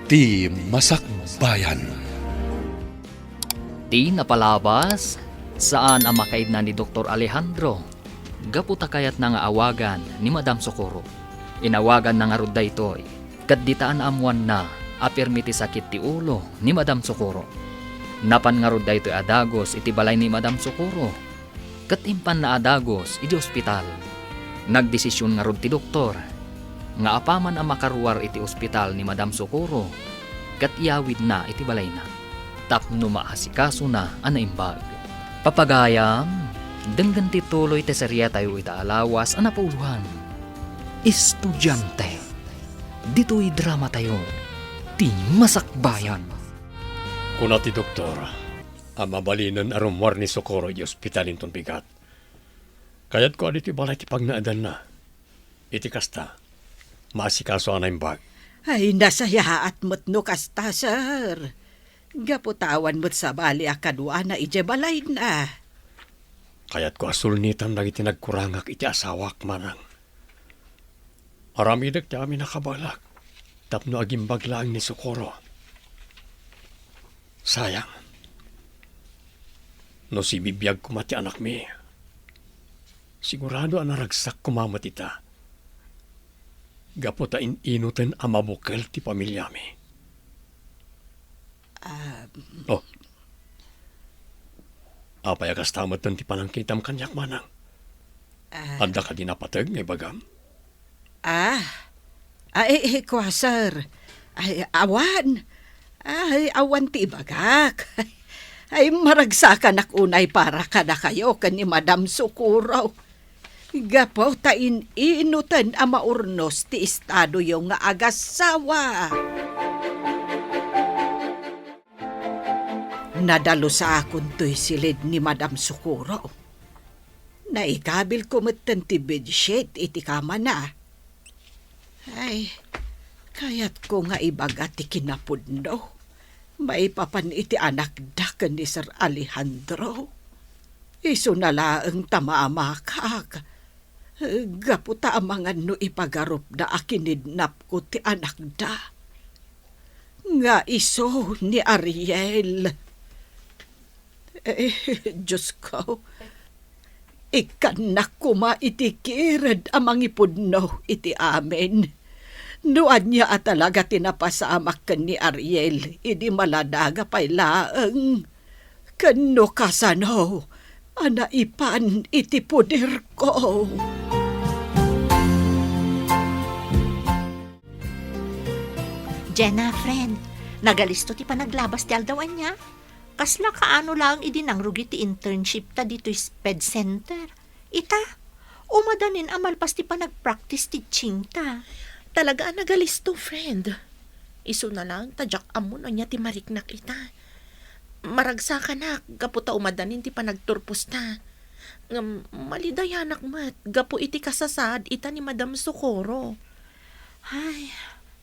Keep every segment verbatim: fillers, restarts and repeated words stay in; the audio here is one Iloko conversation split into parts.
Ti Masakbayan. Ti napalabas, saan a makaidna ni Doktor Alejandro, gapu ta kayatna nga awagan ni Madam Socorro. Inawaganna ngarud daytoy, ket dita a naammoanna a pirmi ti sakit ti ulo ni Madam Socorro. Napan ngarud daytoy a dagus iti balay ni Madam Socorro, ket impanna a dagus idi ospital. Nagdesision ngarud ti doktor nga apaman a makaruar iti ospital ni Madam Socorro ket iyawidna iti balayna tapno maasikasona a naimbag. Papagayam, denggen ti tuloy ti seriatayo ita a lawas a napauluan, Estudiante. Ditoy dramatayo, Ti Masakbayan. Kuna ti doktor a mabalinen a rummuar ni Socorro iti ospital inton bigat. Kayatko a ditoy balay ti pagnaedanna. Iti kasta, maasikaso a naimbag. Ay, nasayaat met no kasta, sir. Gapu ta awan met sabali a kaduana idiay balayna. Kayatko a sulnitam dagiti nagkurangak iti asawak, manang. Aramidek ti amin a kabaelak tapno agimbag laeng ni Socorro. Sayang. No sibibiag koma ti anakmi, sigurado a naragsak koma met ita. Gapu ta in-inoten a mabukel ti pamiliami. Ah. Oh. Apay a kasta metten ti panangkitam kaniak, manang? Ah. Adda kadi napateg nga ibagam? Ah. Ay, eh, kua, sir. Ay, awan. Ay, awan ti ibagak. Ay, maragsakanak unay para kadakayo ken ni Madam Socorro. Gapu ta in-inoten a maurnos ti estadoyo nga agassawa. Nadalusakon toy silid ni Madam Socorro. Naikabilko metten ti bedsheet iti kamana. Ay, kayatko nga ibaga ti kinapudno maipapan iti anakda ken ni Sir Alejandro. Isuna laeng ta maamakak, gapu ta amangan no ipagarupda a kinidnapko ti anakda. Nga isu ni Ariel. Eh, Diosko, ikkannak koma iti kired a mangipudno iti amin. No ania a talaga ti napasamak ken ni Ariel idi maladaga pay laeng. Ken no kasano a naipan iti poderko. Jenna, friend, nagalisto ti panaglabas ti aldaw ania? Kasla kaano laeng idi nangrugi ti internship ta ditoy SPED Center. Ita, umadanin a malpas ti panagpractice teaching ta. Talaga a nagalisto, friend. Isuna laeng ta diak ammo no ania ti mariknak ita. Maragsakanak gapu ta umadanin ti panagturposta. Ngem malidayanak met gapu iti kasasaad ita ni Madam Socorro. Ay,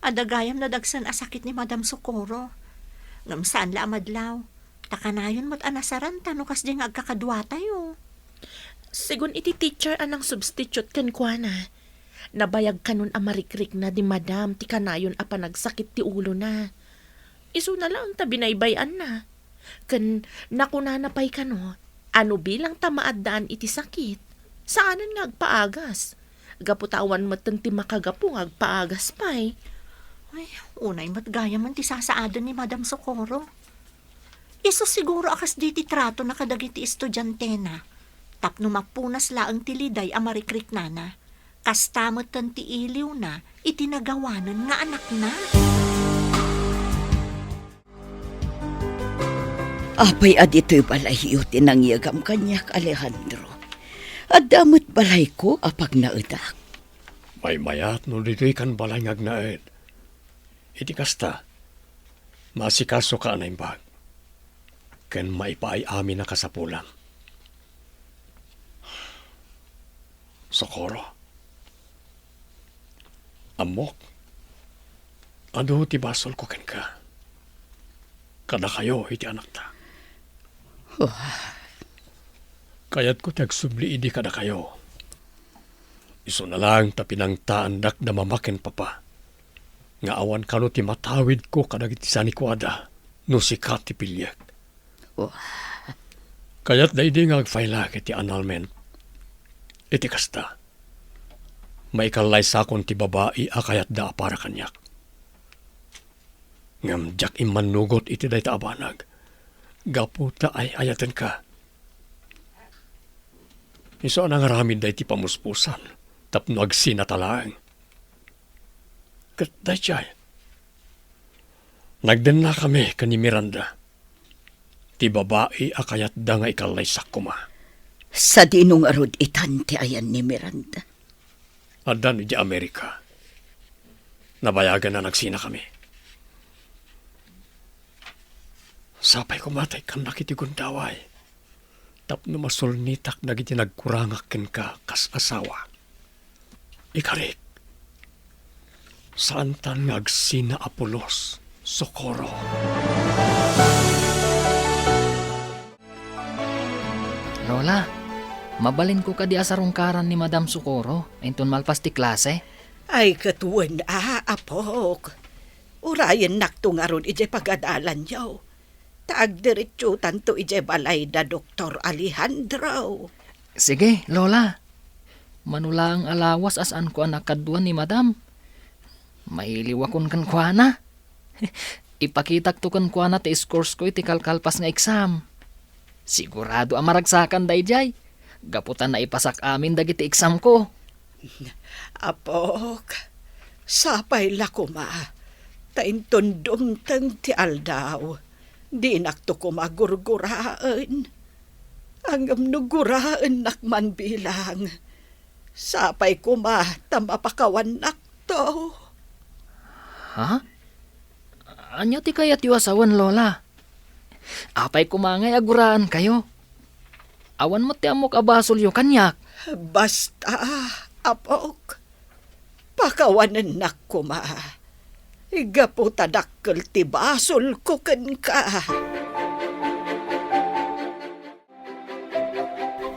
adda gayam nadagsen a sakit ni Madam Socorro. Ngem saan la a madlaw. Ta kanayon met a nasaranta no kasdi nga agkakaduatayo. Segun iti teacher a nangsubstitute kenkuana, nabayag kanon a marikrikna ni Madam ti kanayon a panagsakit ti ulona. Isuna laeng ta binaybay-anna. Ken nakunana pay kano a no bilang ta maaddaan iti sakit, saanen nga agpaagas. Gapu ta awan metten ti makagapu nga agpaagas pay. Ay, unay met gayamen ti sasaaden ni Madam Socorro. Isu siguro a kasdi ti tratona kadagiti estudiantena, tapno mapunas laeng ti liday a marikriknana, kasta metten ti iliwna iti nagawanen nga anakna. Apay a ditoy balayyo ti nangyegam kaniak, Alejandro? Adda met balayko a pagnaedak. Maymayat no ditoy kan balay nga agnaed. Iti kasta, maasikasoka a naimbag, ken maipaay amin a kasapulam. Socorro, ammok, adu ti basolko kenka. Kadakayo iti anakta. Kayatko ti agsubli idi kadakayo. Isuna laeng ta pinangtaandak da mama ken papa. nga awan kano ti matawidko kadagiti sanikuada no sika ti piliek. Oh. Kayatda idi nga agfailak iti annulment. Iti kasta, maikallaysakon ti babai a kayatda a para kaniak. Ngem diak immannugot iti dayta a banag, gapu ta ay-ayatenka. Isu a nangaramid daydi pamuspusan tapno agsinata laeng. Ket daydiay, nagdennakami ken ni Miranda, ti babai a kayatda nga ikallaysak koma. Sadino ngarud itan ti ayan ni Miranda? Addan idiay Amerika. Nabayagan a nagsinakami. Sapay koma ta ikkannak iti gundaway tapno masulnitak dagiti nagkurangak kenka kas asawa. Ikarik, saantan nga agsina a pulos, Socorro. Lola, mabalinko kadi a sarungkaran ni Madam Socorro inton malpas ti klase? Ay, ket wen a, apok. Urayennakto ngarud idiay pagadalanyo. Ta agdiretsotanto idiay balay da Doktor Alejandro. Sige, Lola. Mano laeng a lawas a saanko a nakadua ni Madam. Mailiwakon kenkuana. Ipakitakto kenkuana ti scores ko iti kalkalpas nga exam. Sigurado a maragsakan daydiay, gapu ta naipasak amin dagiti exam ko. Apok, sapay la koma, ta inton dumteng ti aldaw, dinakto koma gurguraen. Ngem no guraennak man bilang, sapay koma ta mapakawannakto. Ha? Ania ti kayatyo a sawen, Lola? Apay koma ngay a guraenkayo? Awan met ti ammok a basolyo kaniak. Basta, apok, pakawanennak koma. Gapu ta dakkel ti basolko kenka.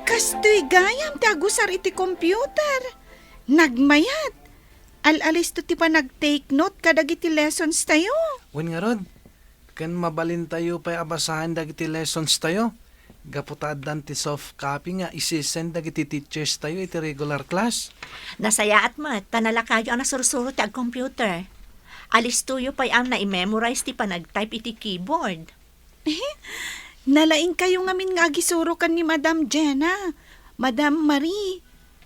Kastoy gayam ti agusar iti computer. Nagmayat. Al-alisto ti panag-take note kadagiti lessons tayo. Wen ngarud, ken mabalintayo pay a basaen dagiti lessons tayo, gapu ta addan ti soft copy nga isi-send dagiti teachers tayo iti regular class. Nasayaat met, ta nalakayo a nasursuro ti ag-computer. Alistoyo pay a nai-memorize ti panag-type iti keyboard. Nalaingkayo ngamin nga agisuro ken ni Madam Jenna, Madam Marie.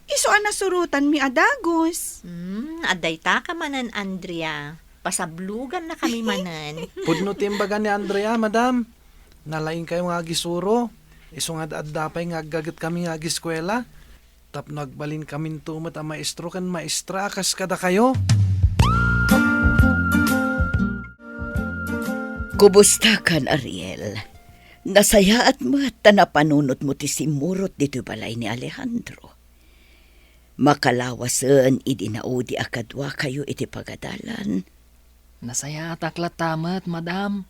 Isu a nasurotanmi a dagus. Hmm, adda ita ka manen, Andrea. Pasablogannakami manen. Pudno ti imbaga ni Andrea, Madam. Nalaingkayo nga agisuro. Isu nga adda pay nga aggagetkami nga agiskuela. Tapno agbalinkaminto met a maestro ken maestra a kas kadakayo. Kumustakan, Ariel? Nasayaat met ta napanunotmo ti simmurot ditoy balay ni Alejandro. Makalawasen idi naudi a kaduakayo iti pagadalan. Nasayaatak latta met, Madam.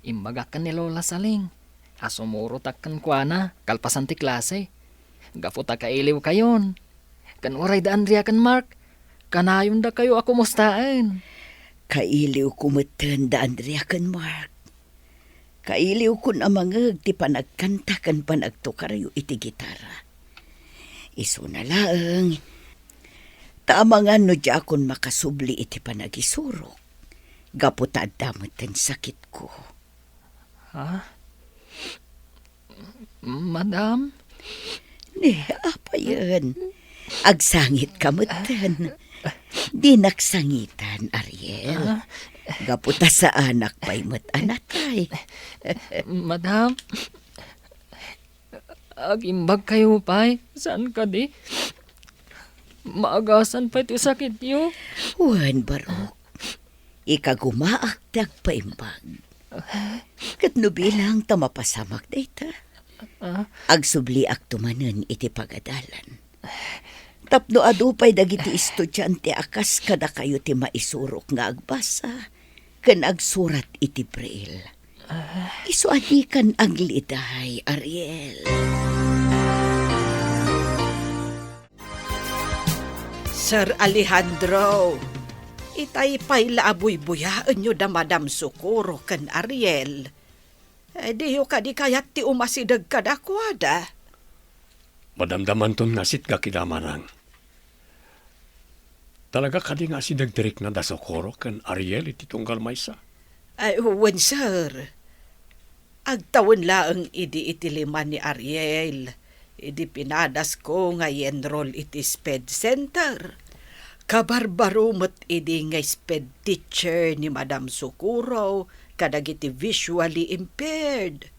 Imbagak ken ni Lola Saling a sumurotak kenkuana kalpasan ti klase, gapu ta kailiwkayon. Ken uray da Andrea ken Mark, kanayondakayo a kumustaen. Kailiwko metten da Andrea ken Mark. Kailiwkon a mangngeg ti panagkanta ken panagtukaryo iti gitara. Isuna laeng, ta amangan no diakon makasubli iti panagisurok, gapu ta adda metten sakitko. Ha? Madam? Ni, apayen? Agsangitka metten. Dinak sangitan, Ariel. Ah? Gapu ta saanak pay met a natay. Madam, agimbagkayo pay, saan kadi? Maagasan pay ti sakityo. Wen, Barok. Ikagumaak ti agpaimbag. Ket no bilang ta mapasamak dayta, ah? Agsubliakto manen iti pagadalan. Tapno adu pay dagiti estudiante a kas kadakayo ti maisurok nga agbasa ken agsurat iti braille. Ah. Isu a dikan agliday, Ariel. Sir Alejandro, Itay pay la a buybuyaenyo da Madam Socorro ken Ariel. Eh, diyo kadi kayat ti umasideg kadakuada? Madamdamanton nga sitgak ida, manang. Talaga kadi nga asideg ti rikna da Socorro ken Ariel iti tunggal maysa? Ay, wen, sir. Agtawen laeng idi iti lima ni Ariel, idi pinadasko nga i-enroll iti SPED Center. Kabarbaro met idi nga SPED teacher ni Madam Socorro kadagiti visually impaired.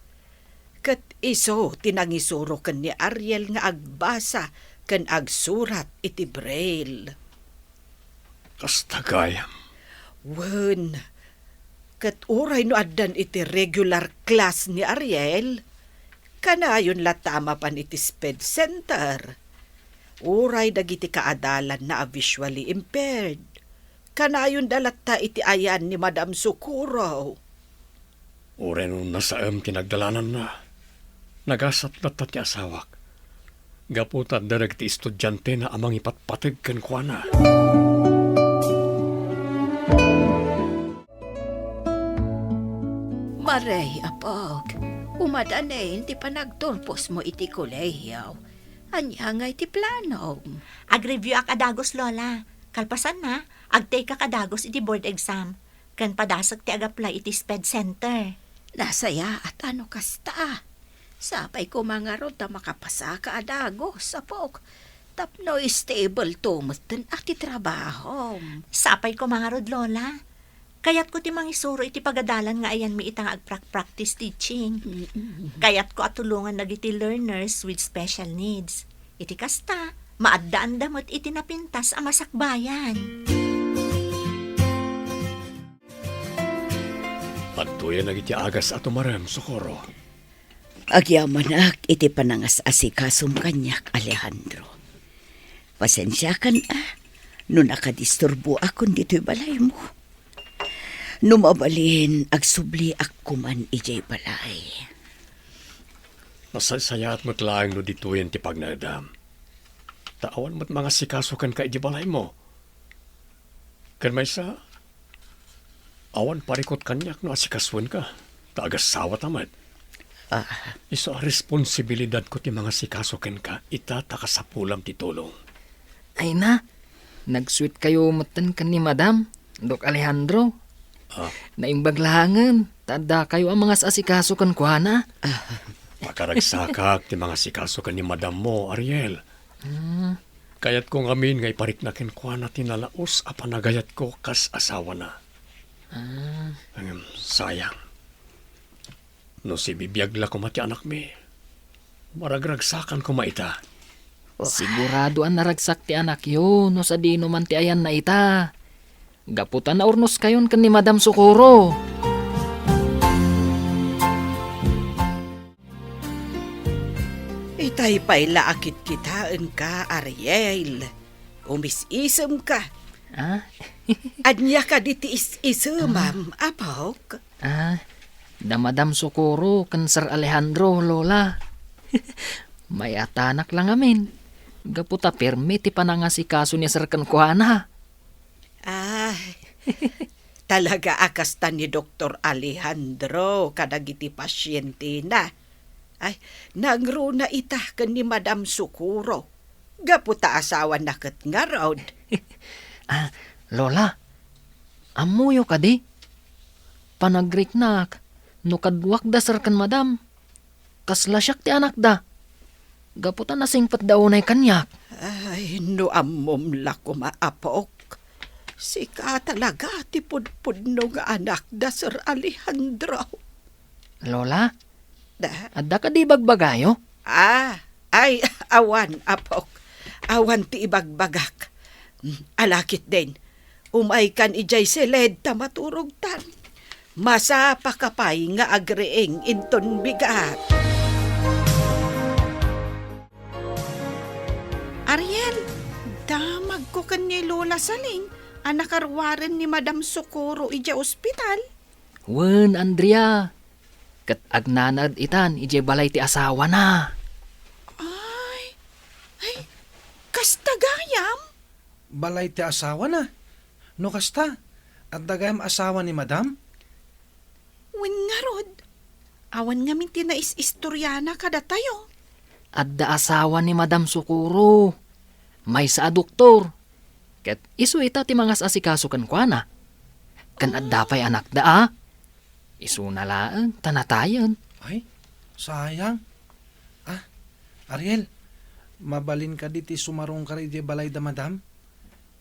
Ket isu ti nangisuro ken ni Ariel nga agbasa ken agsurat iti braille. Kasta gayam. Wen, ket uray no addan iti regular class ni Ariel, kanayon latta a mapan iti SPED Center. Uray dagiti kaadalanna a visually impaired, kanayonda latta iti ayan ni Madam Socorro. Uray no nasaem ti nagdalananna, nagasat latta ti asawak. Gapu ta adda dagiti estudiantena a mangipatpateg kenkuana. Maray, apok, umadanen ti panagturposmo iti kolehiyo. Ania ngay ti planom? Ag-review-ak a dagus, Lola. Kalpasanna, ag-take-ak a dagus iti board exam. Ken padasek ti ag-apply iti SPED Center. Nasayaat no kasta. Sapay koma ngarud ta makapasaka a dagus, apok. Tapno stable to metten a ti trabahom. Sapay koma ngarud, Lola. Kayatko ti mangisuro iti pagadalan nga ayanmi ita nga agprak-practice teaching. Mm-mm. Kayatko a tulongan dagiti learners with special needs. Iti kasta, maaddaanda met iti napintas a masakbayan. Adtoyen dagiti agas a tumarem, Socorro. Agyamanak iti panangas-asikasom kaniak, Alejandro. Pasensiakan a no nakadisturboakon ditoy balaymo. No mabalin, agsubliak koman idiay balay. Nasaysayaat met laeng no ditoyen ti pagnaedam. Ta awan met mangasikaso kenka idiay balaymo. Ken maysa, awan parikut kaniak no asikasoenka, ta agasawata met. Ah. Isu a responsibilidadko ti mangasikaso kenka ita ta kasapulam ti tulong. Ay na, nagsuitkayo metten ken ni Madam, Doc Alejandro. Ah. Naimbag laengen, ta addakayo a mangas-asikaso kenkuana. Ah. Makaragsakak ti mangasikaso ken ni Madammo, Ariel. Hmm. Kayatko ngamin nga iparikna kenkuana ti nalaus a panagayatko kas asawana. Ah. Ngem, sayang. No sibibiag la koma ti anakmi, maragragsakan koma ita. Sigurado a naragsak ti anakyo no sadino man ti ayanna ita. Gapu ta naurnoskayon ken ni Madam Socorro. Itay pay la a kitkitaenka, Ariel. Umis-isemka. Ah? Ania kadi ti is-isemam, apok? Ah, da Madam Socorro ken Sir Alejandro, Lola. Mayatanak la ngamin. Gapu ta permi ti panangasikaso ni Sir kenkuana. Ah, talaga a kasta ni Doktor Alejandro kadagiti pasientena. Ay, nangruna ita ken ni Madam Socorro. Gapu ta asawana ket ngarud. Ah, Lola, ammoyo kadi? Panagriknak, no kaduak da Sir ken Madam, kasla siak ti anakda. Gapu ta nasingpetda unay kaniak. Ay, no ammom la koma, apok. Sika talaga ti pudpudno nga anak da Sir Alejandro. Lola, da? Adda kadi ibagbagayo? Ah, ay, awan, apok. Awan ti ibagbagak. Mm, ala ketdin. Umaykan idiay siled ta maturogtan. Masapaka pay nga agriing inton bigat. Ariel, damagko ken ni Lola Saling a nakaruaren ni Madam Socorro idiay ospital. Wen, Andrea, ket agnanaed itan idiay balay ti asawana. Ay, ay, kasta gayam? Balay ti asawana? No kasta, adda gayam asawa ni Madam? Wen ngarud, awan ngamin ti nais-istoriana kadatayo. Adda asawa ni Madam Socorro. Maysa a doktor. Ket isu ita ti mangas-asikaso kenkuana. Ken adda pay anakda a. Isuna laeng ta natayen. Ay, sayang. Ah, Ariel, mabalin kadi ti sumarungkar idiay balay da Madam?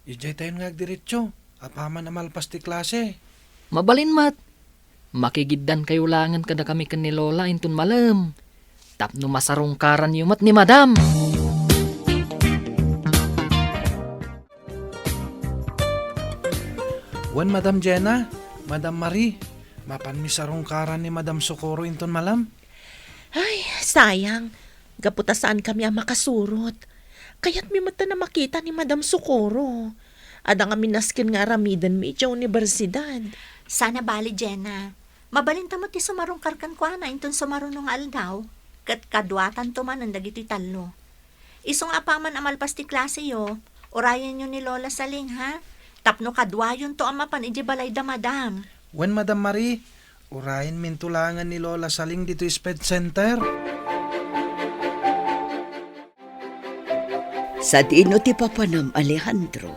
Idiay tayon nga agdiretso, apaman a malpas ti klase. Mabalin met. Makigiddankayo laengen kadakami ken ni Lola inton malem. Tapno masarungkaranyo met ni Madam. Wen, Madam Jenna, Madam Marie, mapanmi sarungkaran ni Madam Socorro inton malem. Ay, sayang. Gapu ta saankami a makasurot. Kayatmi met a makita ni Madam Socorro. Adda ngamin nasken nga aramidenmi idiay universidad. Saan a bale, Jenna. Mabalinta met ti sumarungkar kenkuana inton sumaruno nga aldaw. Ket kaduatanto manen dagitoy tallo. Isu nga apaman a malpas ti klaseyo, urayenyo ni Lola Saling, ha? Tapno kaduayonto a mapan idiay balay da Madam. Wen, Madam Marie, urayenminto laengen ni Lola Saling ditoy SPED Center. Sadino ti papanam, Alejandro?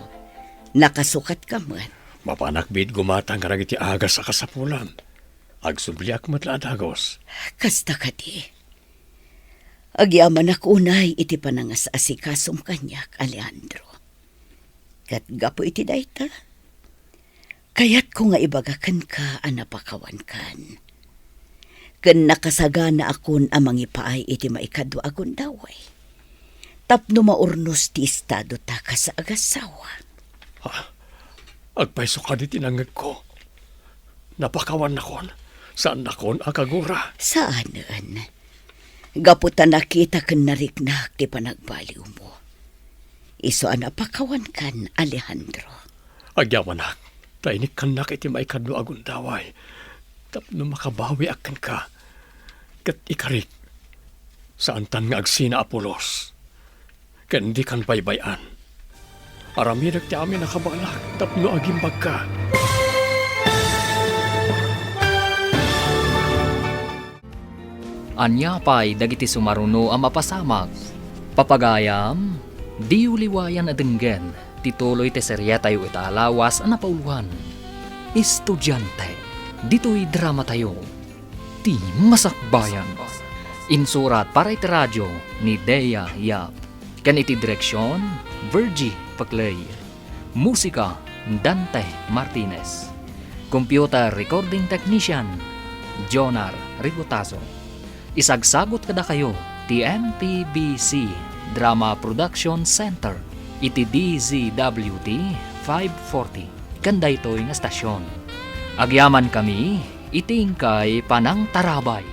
Nakasukatka met? Mapanak biit gumatang kadagiti agas a kasapulan. Agsubliak met la a dagus. Kasta kadi. Agyamanak unay iti panangas-asikasom kaniak, Alejandro. Ket gapu iti dayta, kayatko nga ibaga kenka a napakawankan. Ken nakasaganaakon a mangipaay iti maikadua a gundaway. Tapno maurnos ti estadota kas agassawa. Ah, agpayso kadi ti nangngegko. Napakawannakon, saannakon a kagura. Saanen. Gapu ta nakita ken nariknak ti panagbaliwmo. Isu a napakawankan, Alejandro. Agyamanak, ta inikkannak iti maikadua a gundaway tapno makabawiak kenka. Ket ikarik, saantan nga agsina a pulos. Ken dikan baybay-an. Aramidek ti amin a kabaelak tapno agimbagka. Ania pay dagiti sumaruno a mapasamak? Papagayam, diyo liwayan a denggen ti tuloy ti seriatayo ita a lawas a napauloan, Estudiante. Ditoy dramatayo, ti Masakbayan. Insurat para iti radio ni Dea Yap. Ken iti direksion, Virgie Paclay. Musika, Dante Martinez. Computer recording technician, Jonar Rigotazo. Isagsagut kadakayo ti M P B C Drama Production Center iti D Z W T five forty ken daytoy nga estasion. Agyamankami iti inkay panangtarabay.